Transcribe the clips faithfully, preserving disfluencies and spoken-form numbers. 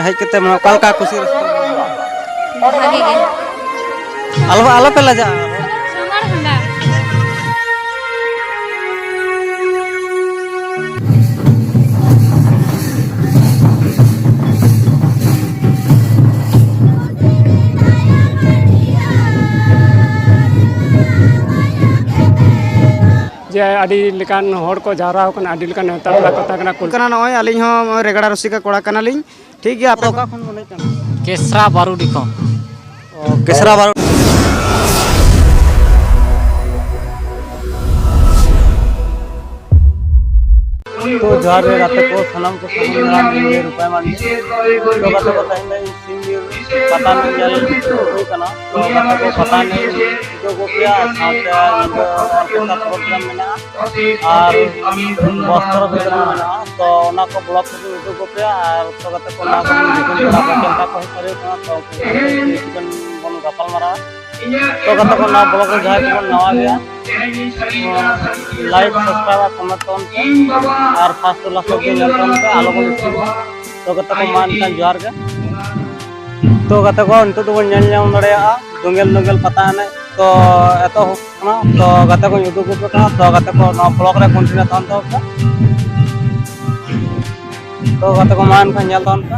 ᱦᱮᱡ ᱠᱟᱛᱮ ᱢᱟᱱᱮ ᱚᱠᱟ ᱞᱮᱠᱟ ᱠᱩᱥᱤ ᱨᱟᱹᱥᱠᱟᱹ? ᱵᱷᱟᱜᱮ ᱜᱮ᱾ ᱟᱞᱚ, ᱟᱞᱚ ᱯᱮ ᱞᱟᱡᱟᱜᱼᱟ᱾ ᱥᱟᱱᱛᱟᱲ ᱦᱚᱸ ᱫᱟ᱾ ᱡᱮ ᱟᱹᱰᱤ ᱞᱮᱠᱟᱱ ᱦᱚᱲ ᱠᱚ ᱡᱟᱣᱨᱟ ᱟᱠᱟᱱᱟ, ᱟᱹᱰᱤ ᱞᱮᱠᱟᱱ ᱱᱮᱣᱛᱟ ᱯᱮᱲᱟ ᱠᱚ ᱛᱟᱦᱮᱸ ᱠᱟᱱᱟ᱾ ᱠᱟᱱᱟ᱾ ᱱᱚᱜᱼᱚᱭ ᱟᱹᱞᱤᱧ ᱦᱚᱸ ᱨᱮᱜᱽᱲᱟ ᱨᱩᱥᱤᱠᱟ ᱠᱚᱲᱟ ᱠᱟᱱᱟᱞᱤᱧ, ᱴᱷᱤᱠ ᱜᱮᱭᱟ᱾ ᱟᱯᱮ ᱚᱠᱟ ᱠᱷᱚᱱ ᱵᱚᱱ ᱦᱮᱡ ᱠᱟᱱᱟ? ᱠᱮᱥᱨᱟ ᱵᱟᱨᱩᱰᱤ ᱠᱷᱚᱱ᱾ ᱚ, ᱠᱮᱥᱨᱟ ᱵᱟᱨᱩᱰᱤ᱾ ᱛᱚ, ᱡᱚᱦᱟᱨ ᱜᱮ ᱜᱟᱛᱮ ᱠᱚ, ᱥᱟᱱᱟᱢ ᱠᱚ ᱥᱟᱹᱜᱩᱱ ᱫᱟᱨᱟᱢ᱾ ᱤᱧ ᱜᱮ ᱨᱩᱯᱟᱭ ᱢᱟᱱᱰᱤ᱾ ᱛᱚ, ᱜᱟᱛᱮ ᱠᱚ, ᱛᱮᱦᱮᱧ ᱫᱚ ᱤᱧ ᱥᱤᱢ ᱧᱮᱞ ᱯᱟᱛᱟ ᱧᱮᱞ ᱦᱩᱭ ᱠᱟᱱᱟ᱾ ᱛᱚ, ᱜᱟᱛᱮ ᱠᱚ, ᱯᱟᱛᱟ ᱧᱮᱞ ᱦᱚᱪᱚ ᱠᱚ ᱯᱮᱭᱟ, ᱥᱟᱶᱛᱮ ᱧᱤᱫᱟᱹ orchestra program ᱢᱮᱱᱟᱜᱼᱟ ᱟᱨ ᱵᱚᱥᱛᱨᱚ ᱵᱤᱛᱚᱨᱚᱱ ᱢᱮᱱᱟᱜᱼᱟ᱾ ᱛᱚ, ᱚᱱᱟ ᱠᱚ vlog ᱠᱚ ᱩᱫᱩᱜ ᱟᱠᱚ ᱯᱮᱭᱟ᱾ ᱟᱨ ᱛᱚ, ᱜᱟᱛᱮ ᱠᱚ, ᱱᱚᱣᱟ ᱠᱚ ᱧᱩᱛᱩᱢ ᱠᱚ ᱵᱟᱠᱚ ᱪᱮᱫ ᱞᱮᱠᱟ ᱠᱚ ᱦᱮᱡ ᱫᱟᱲᱮᱭᱟᱜ ᱠᱟᱱᱟ, ᱛᱚ, ᱩᱱᱠᱩ ᱠᱚ ᱵᱚᱱ ᱜᱟᱯᱟᱞ ᱢᱟᱨᱟᱣᱟ᱾ ᱛᱚ, ᱜᱟᱛᱮ ᱠᱚ, ᱱᱚᱣᱟ vlog ᱨᱮ ᱡᱟᱦᱟᱸᱭ ᱠᱚᱵᱚᱱ ᱱᱟᱣᱟ ᱜᱮᱭᱟ, like, subscribe ᱟᱨ comment ᱛᱟᱵᱚᱱ ᱯᱮ᱾ ᱟᱨ first to last ᱚᱵᱫᱤ ᱧᱮᱞ ᱛᱟᱵᱚᱱ ᱯᱮ, ᱟᱞᱚ ᱵᱚᱱ skip᱾ ᱛᱚ, ᱜᱟᱛᱮ ᱠᱚ, ᱢᱟ ᱮᱱᱠᱷᱟᱱ ᱡᱚᱦᱟᱨ ᱜᱮ᱾ ᱛᱚ, ᱜᱟᱛᱮ ᱠᱚ, ᱱᱤᱛᱚᱜ ᱫᱚᱵᱚᱱ ᱧᱮᱞ ᱧᱟᱢ ᱫᱟᱲᱮᱭᱟᱜᱼᱟ ᱫᱚᱸᱜᱮᱞ ᱫᱚᱸᱜᱮᱞ ᱯᱟᱛᱟ ᱮᱱᱮᱡ᱾ ᱛᱚ, ᱮᱛᱚᱦᱚᱵ ᱠᱟᱱᱟ᱾ ᱛᱚ, ᱜᱟᱛᱮ ᱠᱚᱧ ᱩᱫᱩᱜ ᱟᱯᱮ ᱠᱟᱱᱟ᱾ ᱛᱚ, ᱜᱟᱛᱮ ᱠᱚ, ᱱᱚᱣᱟ vlog ᱨᱮ continue ᱛᱟᱦᱮᱱ ᱛᱟᱵᱚᱱ ᱯᱮ᱾ ᱛᱚ, ᱜᱟᱛᱮ ᱠᱚ, ᱢᱟ ᱮᱱᱠᱷᱟᱱ ᱧᱮᱞ ᱛᱟᱵᱚᱱ ᱯᱮ᱾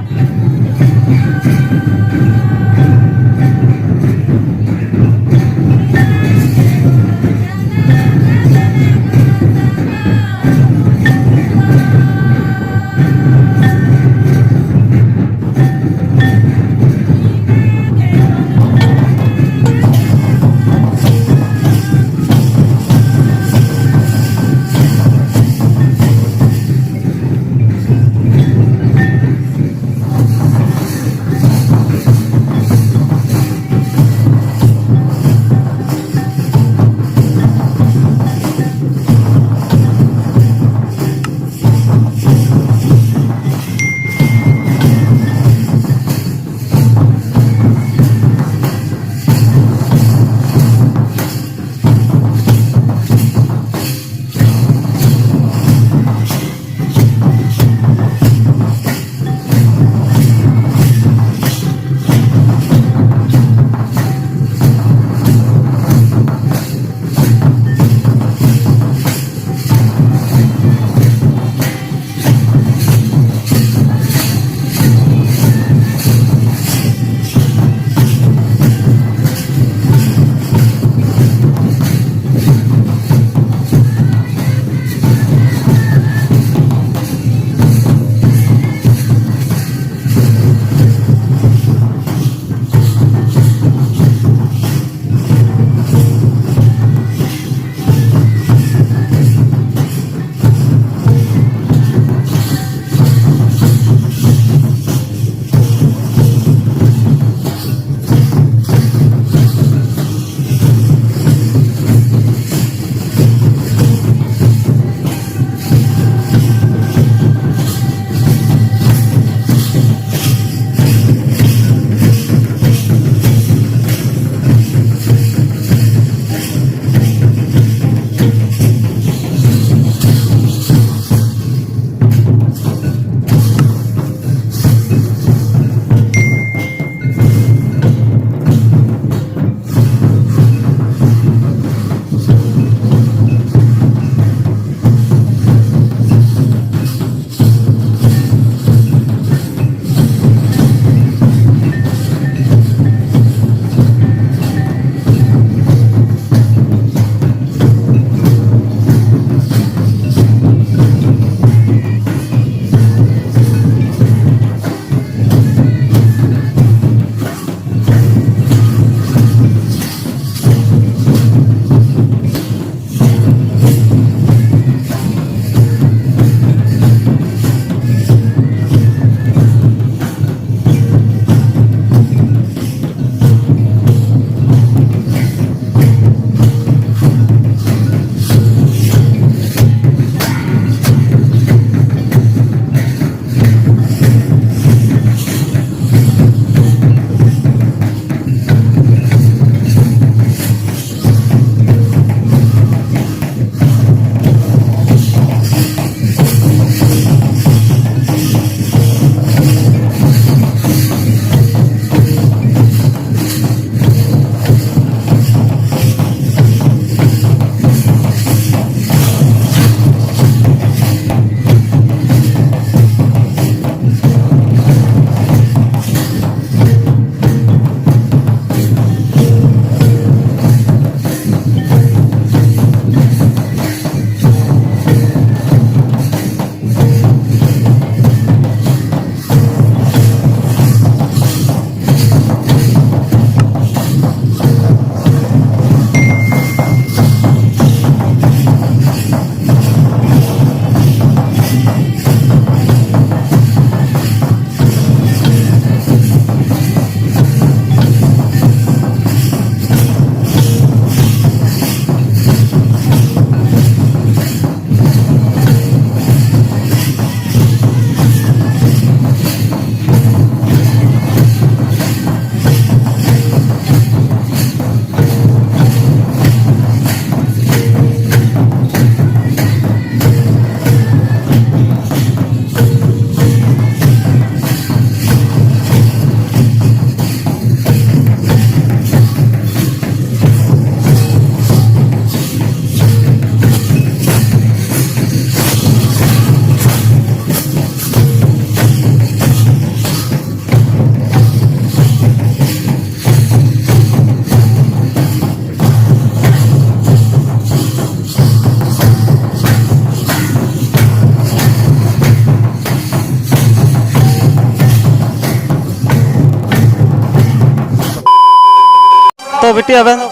ᱛᱚ ᱵᱤᱴᱤ, ᱟᱵᱮᱱ ᱫᱚ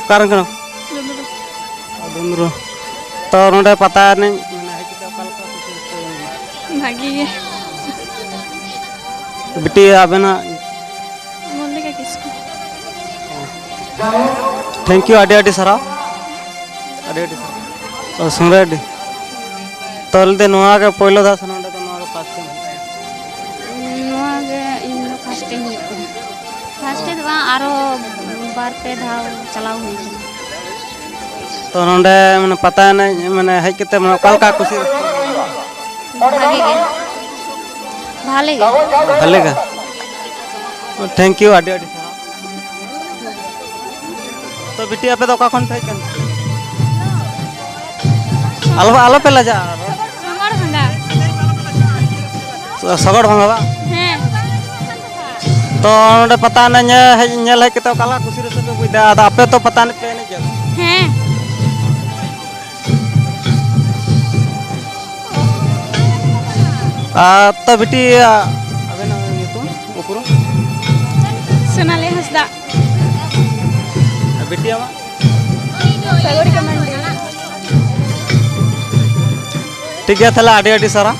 ᱚᱠᱟ ᱨᱮᱱ ᱠᱟᱱᱟ? ᱰᱩᱢᱨᱩ᱾ ᱰᱩᱢᱨᱩ᱾ ᱛᱚ ᱱᱚᱰᱮ ᱯᱟᱛᱟ ᱮᱱᱮᱡ ᱢᱟᱱᱮ ᱦᱮᱡ ᱠᱟᱛᱮ ᱚᱠᱟ ᱞᱮᱠᱟ ᱠᱩᱥᱤ ᱨᱟᱹᱥᱠᱟᱹ ᱵᱮᱱ ᱵᱩᱡᱷᱟᱹᱣᱟ? ᱵᱷᱟᱜᱤ ᱜᱮ᱾ ᱵᱤᱴᱤ, ᱟᱵᱮᱱᱟᱜ? ᱢᱚᱞᱞᱤᱠᱟ ᱠᱤᱥᱠᱩ᱾ Thank you, ᱟᱹᱰᱤ ᱟᱹᱰᱤ ᱥᱟᱨᱦᱟᱣ᱾ ᱟᱹᱰᱤ ᱟᱹᱰᱤ ᱥᱟᱨᱦᱟᱣ᱾ ᱚ, ᱥᱚᱝᱨᱟᱭᱰᱤ᱾ ᱛᱚ ᱞᱟᱹᱭᱫᱟᱹᱧ ᱱᱚᱣᱟ ᱜᱮ ᱯᱳᱭᱞᱳ ᱫᱷᱟᱣ ᱥᱮ ᱱᱚᱰᱮ ᱫᱚ ᱱᱚᱣᱟ ᱜᱮ first time? ᱱᱚᱣᱟ ᱜᱮ ᱤᱧ ᱫᱚ first time ᱦᱩᱭᱩᱜ ᱠᱟᱱᱟ᱾ First ᱫᱚ ᱵᱟᱝ, ᱟᱨᱚ ᱵᱟᱨ ᱯᱮ ᱫᱷᱟᱣ ᱪᱟᱞᱟᱣ ᱦᱩᱭ ᱠᱟᱱᱟ᱾ ᱛᱚ ᱱᱚᱰᱮ ᱢᱟᱱᱮ ᱯᱟᱛᱟ ᱮᱱᱮᱡ ᱢᱟᱱᱮ ᱦᱮᱡ ᱠᱟᱛᱮ ᱢᱟᱱᱮ ᱚᱠᱟ ᱞᱮᱠᱟ ᱠᱩᱥᱤ ᱨᱟᱹᱥᱠᱟᱹ? ᱵᱷᱟᱜᱮ ᱜᱮ᱾ ᱵᱷᱟᱞᱮ ᱜᱮ᱾ ᱵᱷᱟᱞᱮ ᱜᱮ᱾ Thank you, ᱟᱹᱰᱤ ᱟᱹᱰᱤ ᱥᱟᱨᱦᱟᱣ᱾ ᱛᱚ ᱵᱤᱴᱤ, ᱟᱯᱮ ᱫᱚ ᱚᱠᱟ ᱠᱷᱚᱱ ᱯᱮ ᱦᱮᱡ ᱠᱟᱱᱟ? ᱟᱞᱚ, ᱟᱞᱚ ᱯᱮ ᱞᱟᱡᱟᱜᱼᱟ᱾ ᱥᱚᱜᱚᱲ ᱵᱷᱟᱸᱜᱟ᱾ ᱥᱚᱜᱚᱲ ᱵᱷᱟᱸᱜᱟ ᱵᱟᱝ? ᱦᱮᱸ᱾ ᱛᱚ ᱱᱚᱰᱮ ᱯᱟᱛᱟ ᱮᱱᱮᱡ ᱧᱮ-, ᱦᱮᱡ, ᱧᱮᱞ ᱦᱮᱡ ᱠᱟᱛᱮ ᱚᱠᱟ ᱞᱮᱠᱟ ᱠᱩᱥᱤ ᱨᱟᱹᱥᱠᱟᱹ ᱯᱮ ᱵᱩᱡᱽ ᱮᱫᱟ? ᱟᱫᱚ ᱟᱯᱮ ᱛᱚ ᱯᱟᱛᱟ ᱮᱱᱮᱡ ᱯᱮ ᱮᱱᱮᱡ ᱜᱮᱭᱟ? ᱦᱮᱸ᱾ ᱟᱨ ᱛᱚ ᱵᱤᱴᱤ, ᱟᱵᱮᱱᱟᱜ ᱧᱩᱛᱩᱢ, ᱩᱯᱨᱩᱢ? ᱥᱳᱱᱟᱞᱤ ᱦᱟᱸᱥᱫᱟ᱾ ᱟᱨ ᱵᱤᱴᱤ ᱟᱢᱟᱜ? ᱥᱟᱜᱚᱨᱤᱠᱟ ᱢᱟᱱᱰᱤ᱾ ᱴᱷᱤᱠ ᱜᱮᱭᱟ, ᱛᱟᱦᱞᱮ ᱟᱹᱰᱤ ᱟᱹᱰᱤ ᱥᱟᱨᱦᱟᱣ᱾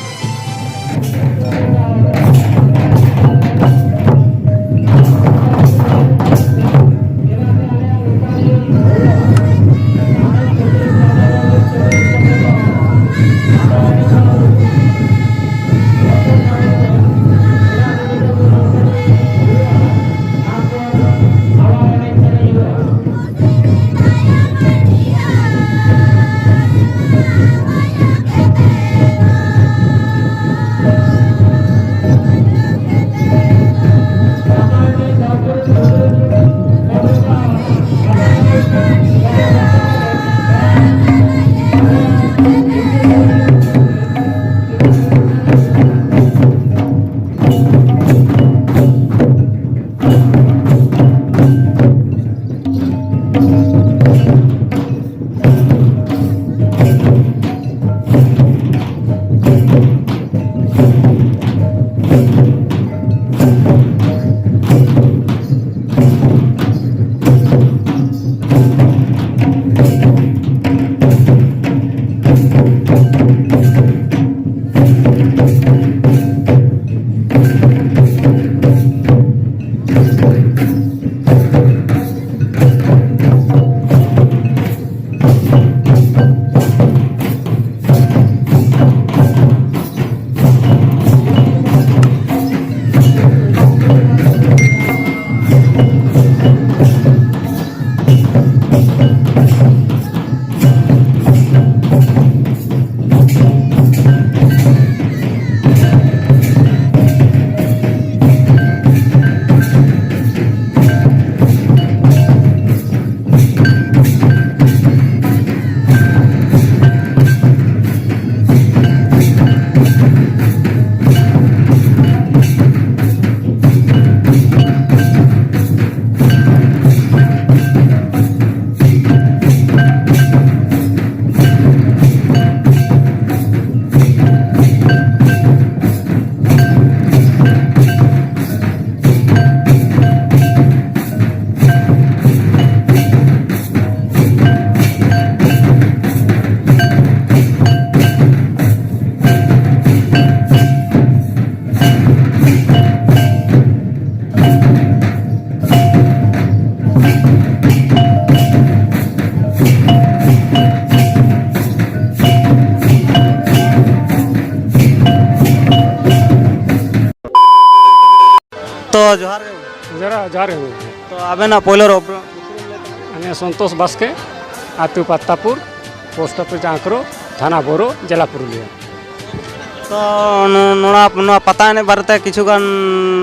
ᱡᱚᱦᱟᱨ ᱜᱮ᱾ ᱡᱚᱦᱟᱨ, ᱡᱚᱦᱟᱨ ᱜᱮ ᱜᱚᱢᱠᱮ᱾ ᱛᱚ, ᱟᱵᱮᱱᱟᱜ ᱯᱳᱭᱞᱳ ᱨᱮ ᱩᱯᱨᱩᱢ? ᱟᱹᱞᱤᱧ ᱥᱚᱱᱛᱳᱥ ᱵᱟᱥᱠᱮ, ᱟᱹᱛᱩ ᱯᱟᱛᱛᱟᱯᱩᱨ, ᱯᱳᱥᱴ ᱚᱯᱷᱤᱥ ᱟᱸᱠᱨᱳ, ᱛᱷᱟᱱᱟ ᱵᱳᱨᱳ, ᱡᱮᱞᱟ ᱯᱩᱨᱩᱞᱤᱭᱟᱹ᱾ ᱛᱚ, ᱱᱚ-, ᱱᱚᱣᱟ, ᱱᱚᱣᱟ ᱯᱟᱛᱟ ᱮᱱᱮᱡ ᱵᱟᱨᱮᱛᱮ ᱠᱤᱪᱷᱩ ᱜᱟᱱ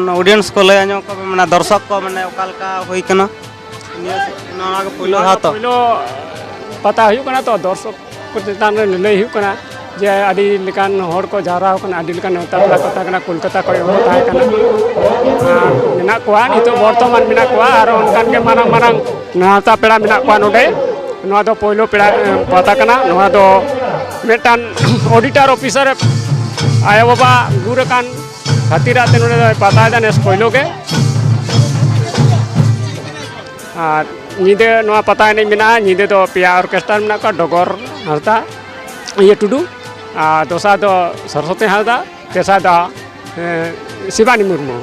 ᱚᱰᱤᱭᱮᱱᱥ ᱠᱚ ᱞᱟᱹᱭ ᱟᱸᱡᱚᱢ ᱠᱚ, ᱢᱟᱱᱮ, ᱫᱚᱨᱥᱚᱠ ᱠᱚ, ᱢᱟᱱᱮ, ᱚᱠᱟ ᱞᱮᱠᱟ ᱦᱩᱭ ᱠᱟᱱᱟ? ᱱᱤᱭᱟᱹ, ᱱᱚᱣᱟ ᱜᱮ ᱯᱳᱭᱞᱳ ᱱᱚᱣᱟ ᱫᱷᱟᱣ ᱫᱚ ᱛᱚ? ᱯᱳᱭᱞᱳ ᱯᱟᱛᱟ ᱦᱩᱭᱩᱜ ᱠᱟᱱᱟ ᱛᱚ, ᱫᱚᱨᱥᱚᱠ ᱠᱚ ᱪᱮᱛᱟᱱ ᱨᱮ ᱞᱟᱹᱞᱟᱹᱭ ᱦᱩᱭᱩᱜ ᱠᱟᱱᱟ ᱡᱮ ᱟᱹᱰᱤ ᱞᱮᱠᱟᱱ ᱦᱚᱲ ᱠᱚ ᱡᱟᱣᱨᱟ ᱟᱠᱟᱱᱟ, ᱟᱹᱰᱤ ᱞᱮᱠᱟᱱ ᱱᱮᱣᱛᱟ ᱯᱮᱲᱟ ᱠᱚ ᱛᱟᱦᱮᱸ ᱠᱟᱱᱟ, ᱠᱳᱞᱠᱟᱛᱟ ᱠᱷᱚᱱ ᱦᱚᱸ ᱛᱟᱦᱮᱸ ᱠᱟᱱᱟ᱾ ᱟᱨ ᱢᱮᱱᱟᱜ ᱠᱚᱣᱟ, ᱱᱤᱛᱚᱜ ᱵᱚᱨᱛᱚᱢᱟᱱ ᱢᱮᱱᱟᱜ ᱠᱚᱣᱟ, ᱟᱨ ᱚᱱᱠᱟᱱ ᱜᱮ ᱢᱟᱨᱟᱝ ᱢᱟᱨᱟᱝ ᱱᱮᱣᱛᱟ ᱯᱮᱲᱟ ᱢᱮᱱᱟᱜ ᱠᱚᱣᱟ ᱱᱚᱰᱮ᱾ ᱱᱚᱣᱟ ᱫᱚ ᱯᱳᱭᱞᱳ ᱯᱮᱲᱟ, ᱮ, ᱯᱟᱛᱟ ᱠᱟᱱᱟ᱾ ᱱᱚᱣᱟ ᱫᱚ ᱢᱤᱫᱴᱟᱝ ᱚᱰᱤᱴᱚᱨ ᱚᱯᱷᱤᱥᱟᱨ ᱮ ᱟᱭᱳᱼᱵᱟᱵᱟ ᱜᱩᱨ ᱟᱠᱟᱱ ᱠᱷᱟᱹᱛᱤᱨᱟᱜ ᱛᱮ ᱱᱚᱰᱮ ᱫᱚᱭ ᱯᱟᱛᱟᱭᱮᱫᱟ ᱱᱮᱥ ᱯᱳᱭᱞᱳ ᱜᱮ᱾ ᱟᱨ ᱧᱤᱫᱟᱹ ᱱᱚᱣᱟ ᱯᱟᱛᱟ ᱮᱱᱮᱡ ᱢᱮᱱᱟᱜᱼᱟ᱾ ᱧᱤᱫᱟᱹ ᱫᱚ ᱯᱮᱭᱟ ᱚᱨᱠᱮᱥᱴᱟᱨ ᱢᱮᱱᱟᱜ ᱠᱚᱣᱟ, ᱰᱚᱜᱚᱨ ᱦᱟᱸᱥᱫᱟ, ᱤᱭᱟᱹ ᱴᱩᱰᱩ, ᱟᱨ ᱫᱚᱥᱟᱨ ᱫᱚ ᱥᱚᱨᱚᱥᱚᱛᱤ ᱦᱟᱸᱥᱫᱟ, ᱛᱮᱥᱟᱨ ᱫᱚ, ᱮᱸ, ᱥᱤᱵᱟᱱᱤ ᱢᱩᱨᱢᱩ᱾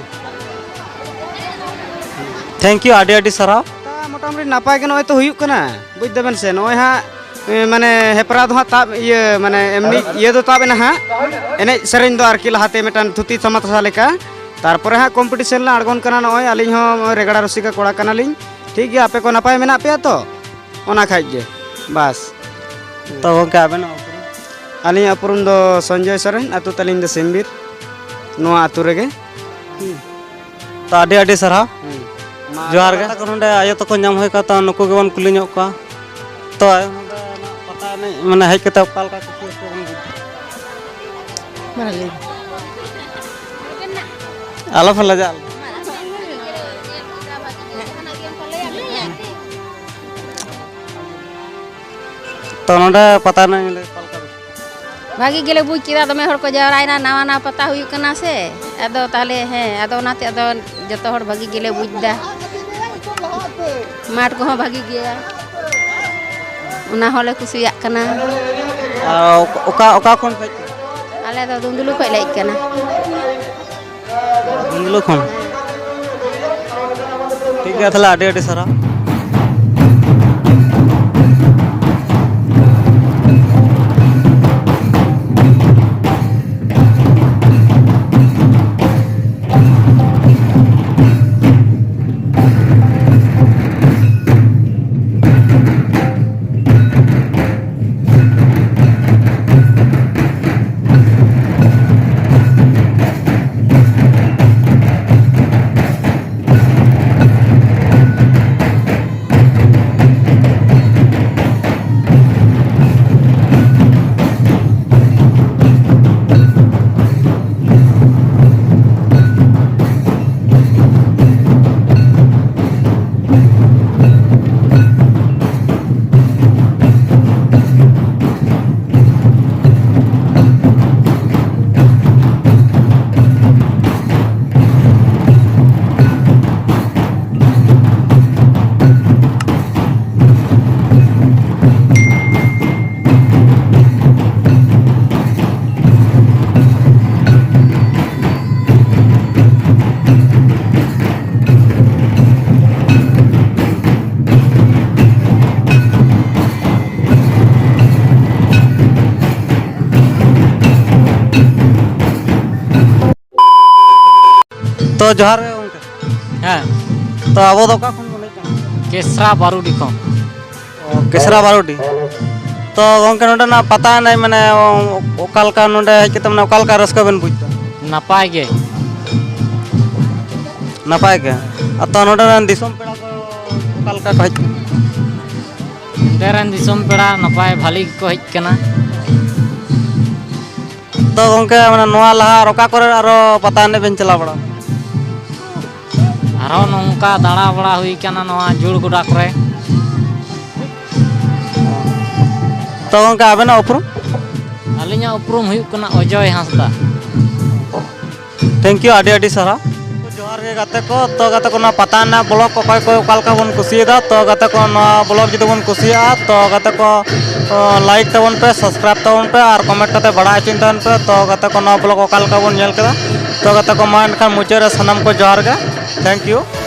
Thank you, ᱟᱹᱰᱤ ᱟᱹᱰᱤ ᱥᱟᱨᱦᱟᱣ᱾ ᱢᱚᱴᱟᱢᱩᱴᱤ ᱱᱟᱯᱟᱭ ᱜᱮ ᱱᱚᱜᱼᱚᱭ ᱛᱚ ᱦᱩᱭᱩᱜ ᱠᱟᱱᱟ, ᱵᱩᱡᱽ ᱫᱟᱵᱮᱱ ᱥᱮ᱾ ᱱᱚᱜᱼᱚᱭ ᱦᱟᱸᱜ, ᱮᱸ, ᱢᱟᱱᱮ ᱦᱮᱯᱨᱟᱣ ᱫᱚ ᱦᱟᱸᱜ ᱛᱟᱵ, ᱤᱭᱟᱹ, ᱢᱟᱱᱮ ᱮᱢᱱᱤ ᱤᱭᱟᱹ ᱫᱚ ᱛᱟᱵ ᱮᱱᱟ ᱦᱟᱸᱜ, ᱮᱱᱮᱡ ᱥᱮᱨᱮᱧ ᱫᱚ ᱟᱨᱠᱤ ᱞᱟᱦᱟᱛᱮ ᱢᱤᱫᱴᱟᱝ ᱛᱷᱩᱛᱤ ᱛᱟᱢᱟᱥᱟ ᱞᱮᱠᱟ᱾ ᱛᱟᱨᱯᱚᱨᱮ ᱦᱟᱸᱜ ᱠᱚᱢᱯᱤᱴᱤᱥᱮᱱ ᱞᱮ ᱟᱬᱜᱚᱱ ᱠᱟᱱᱟ᱾ ᱱᱚᱜᱼᱚᱭ ᱟᱹᱞᱤᱧ ᱦᱚᱸ ᱱᱚᱜᱼᱚᱭ ᱨᱮᱜᱟᱲᱟ ᱨᱩᱥᱤᱠᱟ ᱠᱚᱲᱟ ᱠᱟᱱᱟᱞᱤᱧ, ᱴᱷᱤᱠ ᱜᱮᱭᱟ᱾ ᱟᱯᱮ ᱠᱚ ᱱᱟᱯᱟᱭ ᱢᱮᱱᱟᱜ ᱯᱮᱭᱟ ᱛᱚ? ᱚᱱᱟ ᱠᱷᱟᱡ ᱜᱮ ᱵᱟᱥ᱾ ᱛᱚ ᱜᱚᱢᱠᱮ, ᱟᱵᱮᱱᱟᱜ ᱩᱯᱨᱩᱢ? ᱟᱹᱞᱤᱧᱟᱜ ᱩᱯᱨᱩᱢ ᱫᱚ ᱥᱚᱧᱡᱚᱭ ᱥᱚᱨᱮᱱ, ᱟᱹᱛᱩ ᱛᱟᱹᱞᱤᱧ ᱫᱚ ᱥᱤᱢᱵᱤᱨ, ᱱᱚᱣᱟ ᱟᱹᱛᱩ ᱨᱮᱜᱮ᱾ ᱛᱚ, ᱟᱹᱰᱤ ᱟᱹᱰᱤ ᱥᱟᱨᱦᱟᱣ᱾ ᱦᱩᱸ᱾ ᱢᱟ ᱡᱚᱦᱟᱨ ᱜᱮ᱾ ᱛᱟᱠᱚ ᱱᱚᱰᱮ ᱟᱭᱳ ᱛᱟᱠᱚ ᱧᱟᱢ ᱦᱩᱭ ᱠᱚᱜᱼᱟ, ᱛᱚ ᱱᱩᱠᱩ ᱜᱮᱵᱚᱱ ᱠᱩᱞᱤ ᱧᱚᱜ ᱠᱚᱣᱟ᱾ ᱛᱚ, ᱟᱭᱳ, ᱱᱚᱰᱮ ᱯᱟᱛᱟ ᱮᱱᱮᱡ ᱢᱟᱱᱮ ᱦᱮᱡ ᱠᱟᱛᱮ ᱚᱠᱟ ᱞᱮᱠᱟ ᱠᱩᱥᱤ ᱨᱟᱹᱥᱠᱟᱹ ᱵᱚᱱ ᱵᱩᱡᱽ ᱮᱫᱟ? ᱢᱟ ᱞᱟᱹᱭ ᱢᱮ᱾ ᱟᱞᱚᱯᱮ ᱞᱟᱡᱟᱜ᱾ ᱛᱚ, ᱱᱚᱰᱮ ᱯᱟᱛᱟ ᱮᱱᱮᱡ ᱞᱟᱹᱭ ᱚᱠᱟ ᱞᱮᱠᱟ? ᱵᱷᱟᱹᱜᱤ ᱜᱮᱞᱮ ᱵᱩᱡᱽ ᱠᱮᱫᱟ, ᱫᱚᱢᱮ ᱦᱚᱲ ᱠᱚ ᱡᱟᱣᱨᱟᱭᱮᱱᱟ, ᱱᱟᱣᱟ ᱱᱟᱣᱟ ᱯᱟᱛᱟ ᱦᱩᱭᱩᱜ ᱠᱟᱱᱟ ᱥᱮ᱾ ᱟᱫᱚ ᱛᱟᱦᱞᱮ, ᱦᱮᱸ, ᱟᱫᱚ ᱚᱱᱟᱛᱮ ᱟᱫᱚ ᱡᱚᱛᱚ ᱦᱚᱲ ᱵᱷᱟᱹᱜᱤ ᱜᱮᱞᱮ ᱵᱩᱡᱽ ᱮᱫᱟ᱾ ᱢᱟᱴᱷ ᱠᱚᱦᱚᱸ ᱵᱷᱟᱹᱜᱤ ᱜᱮᱭᱟ, ᱚᱱᱟ ᱦᱚᱸᱞᱮ ᱠᱩᱥᱤᱭᱟᱜ ᱠᱟᱱᱟ᱾ ᱟᱨ ᱚᱠᱟ, ᱚᱠᱟ ᱠᱷᱚᱱ ᱯᱮ ᱦᱮᱡ ᱠᱟᱱᱟ? ᱟᱞᱮ ᱫᱚ ᱫᱩᱸᱫᱽᱞᱩ ᱠᱷᱚᱱ ᱞᱮ ᱦᱮᱡ ᱠᱟᱱᱟ᱾ ᱫᱩᱸᱫᱽᱞᱩ ᱠᱷᱚᱱ᱾ ᱴᱷᱤᱠ ᱜᱮᱭᱟ, ᱛᱟᱦᱞᱮ ᱟᱹᱰᱤ ᱟᱹᱰᱤ ᱥᱟᱨᱦᱟᱣ᱾ ᱡᱚᱦᱟᱨ ᱜᱮ ᱜᱚᱢᱠᱮ᱾ ᱦᱮᱸ᱾ ᱛᱚ ᱟᱵᱚ ᱫᱚ ᱚᱠᱟ ᱠᱷᱚᱱ ᱵᱚᱱ ᱦᱮᱡ ᱠᱟᱱᱟ? ᱠᱮᱥᱨᱟ ᱵᱟᱨᱩᱰᱤ ᱠᱷᱚᱱ᱾ ᱚ, ᱠᱮᱥᱨᱟ ᱵᱟᱨᱩᱰᱤ᱾ ᱛᱚ ᱜᱚᱢᱠᱮ, ᱱᱚᱰᱮᱱᱟᱜ ᱯᱟᱛᱟ ᱮᱱᱮᱡ ᱢᱟᱱᱮ ᱚ-, ᱚᱠᱟ ᱞᱮᱠᱟ ᱱᱚᱰᱮ ᱦᱮᱡ ᱠᱟᱛᱮ ᱢᱟᱱᱮ ᱚᱠᱟ ᱞᱮᱠᱟ ᱨᱟᱹᱥᱠᱟᱹ ᱵᱮᱱ ᱵᱩᱡᱽ ᱮᱫᱟ? ᱱᱟᱯᱟᱭ ᱜᱮ᱾ ᱱᱟᱯᱟᱭ ᱜᱮ᱾ ᱟᱨ ᱛᱚ ᱱᱚᱰᱮ ᱨᱮᱱ ᱫᱤᱥᱚᱢ ᱯᱮᱲᱟ ᱠᱚ ᱚᱠᱟ ᱞᱮᱠᱟ ᱠᱚ ᱦᱮᱡ ᱠᱟᱱᱟ? ᱱᱚᱰᱮ ᱨᱮᱱ ᱫᱤᱥᱚᱢ ᱯᱮᱲᱟ ᱱᱟᱯᱟᱭ ᱵᱷᱟᱞᱤ ᱜᱮᱠᱚ ᱦᱮᱡ ᱠᱟᱱᱟ᱾ ᱛᱚ ᱜᱚᱢᱠᱮ, ᱢᱟᱱᱮ ᱱᱚᱣᱟ ᱞᱟᱦᱟ ᱟᱨ ᱚᱠᱟ ᱠᱚᱨᱮ ᱟᱨᱚ ᱯᱟᱛᱟ ᱮᱱᱮᱡ ᱵᱮᱱ ᱪᱟᱞᱟᱣ ᱵᱟᱲᱟ ᱟᱠᱟᱱᱟ? ᱟᱨᱦᱚᱸ ᱱᱚᱝᱠᱟ ᱫᱟᱬᱟ ᱵᱟᱲᱟ ᱦᱩᱭ ᱠᱟᱱᱟ ᱱᱚᱣᱟ ᱡᱳᱲ ᱜᱚᱰᱟ ᱠᱚᱨᱮ᱾ ᱛᱚ ᱜᱚᱢᱠᱮ, ᱟᱵᱮᱱᱟᱜ ᱩᱯᱨᱩᱢ? ᱟᱹᱞᱤᱧᱟᱜ ᱩᱯᱨᱩᱢ ᱦᱩᱭᱩᱜ ᱠᱟᱱᱟ ᱚᱡᱚᱭ ᱦᱟᱸᱥᱫᱟ᱾ Thank you, ᱟᱹᱰᱤ ᱟᱹᱰᱤ ᱥᱟᱨᱦᱟᱣ᱾ ᱡᱚᱦᱟᱨ ᱜᱮ ᱜᱟᱛᱮ ᱠᱚ᱾ ᱛᱚ ᱜᱟᱛᱮ ᱠᱚ, ᱱᱚᱣᱟ ᱯᱟᱛᱟ ᱨᱮᱱᱟᱜ ᱵᱞᱚᱜ ᱠᱚ ᱚᱠᱚᱭ ᱠᱚ ᱚᱠᱟ ᱞᱮᱠᱟ ᱵᱚᱱ ᱠᱩᱥᱤᱭᱟᱫᱟ, ᱛᱚ ᱜᱟᱛᱮ ᱠᱚ, ᱱᱚᱣᱟ ᱵᱞᱚᱜ ᱡᱩᱫᱤ ᱵᱚᱱ ᱠᱩᱥᱤᱭᱟᱜᱼᱟ, ᱛᱚ ᱜᱟᱛᱮ ᱠᱚ, ᱚ, ᱞᱟᱭᱤᱠ ᱛᱟᱵᱚᱱ ᱯᱮ, ᱥᱟᱵᱥᱠᱨᱟᱭᱤᱵ ᱛᱟᱵᱚᱱ ᱯᱮ ᱟᱨ ᱠᱚᱢᱮᱱᱴ ᱠᱟᱛᱮ ᱵᱟᱲᱟᱭ ᱦᱚᱪᱚᱧ ᱛᱟᱵᱚᱱ ᱯᱮ᱾ ᱛᱚ ᱜᱟᱛᱮ ᱠᱚ, ᱱᱚᱣᱟ ᱵᱞᱚᱜ ᱚᱠᱟ ᱞᱮᱠᱟ ᱵᱚᱱ ᱧᱮᱞ ᱠᱮᱫᱟ᱾ ᱛᱚ ᱜᱟᱛᱮ ᱠᱚ, ᱢᱟ ᱮᱱᱠᱷᱟᱱ ᱢᱩᱪᱟᱹᱫ ᱨᱮ ᱥᱟᱱᱟᱢ ᱠᱚ ᱡᱚᱦᱟᱨ ᱜᱮ᱾ Thank you᱾